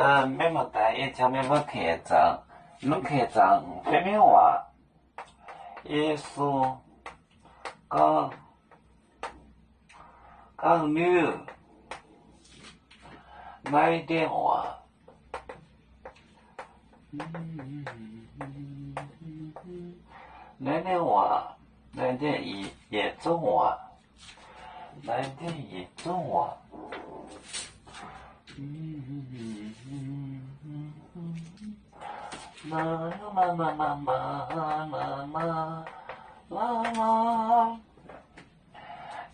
Maiv maaih daaih, yie caux meih mbuo keh zaangc, mv keh zaangc fai maiv waac. Yesu gorngv, gorngv niuv naaiv ndiev waac. Naaiv ndiev waac, naaiv ndiev yietc zungv waac, naaiv ndiev yietc zungv waac.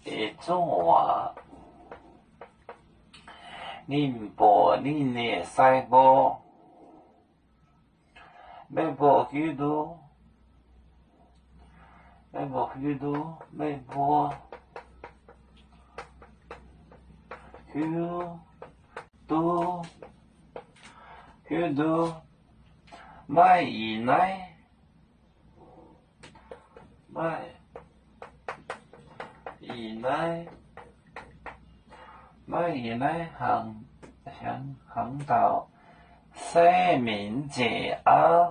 Yietc zungv waac, ninh mborqc ninh nyei sai mborqv. Meih mbuo hiuv duqv, meih mbuo hiuv duqv, meih mbuo hiuv duqv, hiuv duqv, maaih ih naaiv, maaih ih naaiv, maaih ih naaiv hnaangx, hnaangx dauh, se minc njiec auv,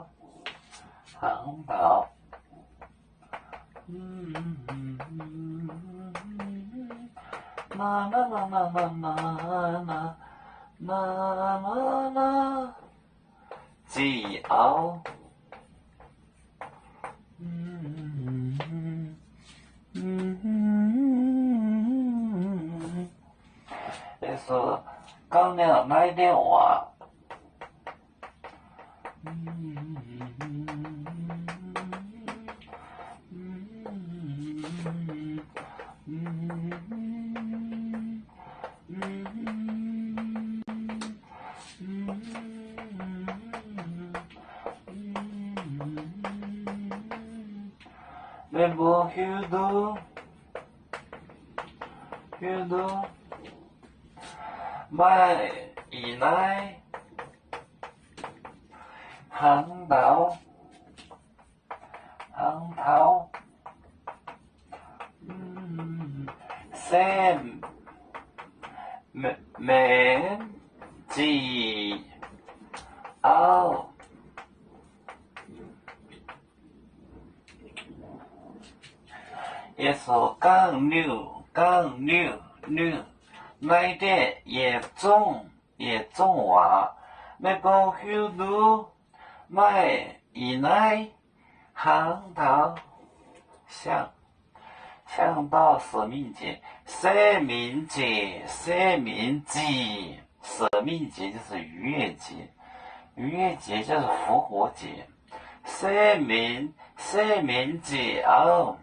hnaangx dauh. Ziqc auv. Yesu gorngv naaiv ndiev waac. Meih mbuo hiuv duqv, hiuv duqv, maaih ih naaiv hnaangx dauh, hnaangx dauh, se minc njiec auv. Yesu gorngv niuv, gorngv niuv, niuv, naaiv ndiev yietc zungv, yietc zungv waac. Meih mbuo hiuv duqv, maaih ih naaiv hnaangx dauh, siang, siang dauh 舍命节, 三明节, 三明治, 舍命节就是逾越节，逾越节就是复活节。 Se minc, se minc njiec auv.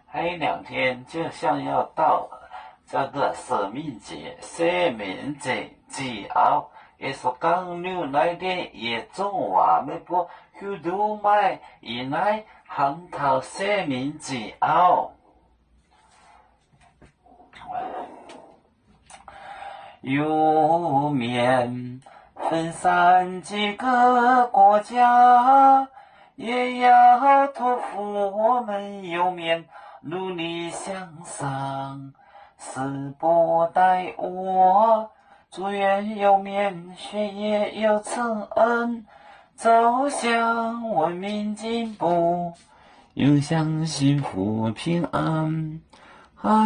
还有两天就像要到了，叫做舍命节，se minc njiec, njiec auv. Yesu gorngv niuv naaiv ndiev yietc zungv waac, meih mbuo hiuv duqv maaih ih naaiv hnaangx taux se minc njiec auv. 有面分散几个国家，也要托付我们有面努力向上，时不待我，祝愿有面学业有成恩，走向文明进步，永享幸福平安。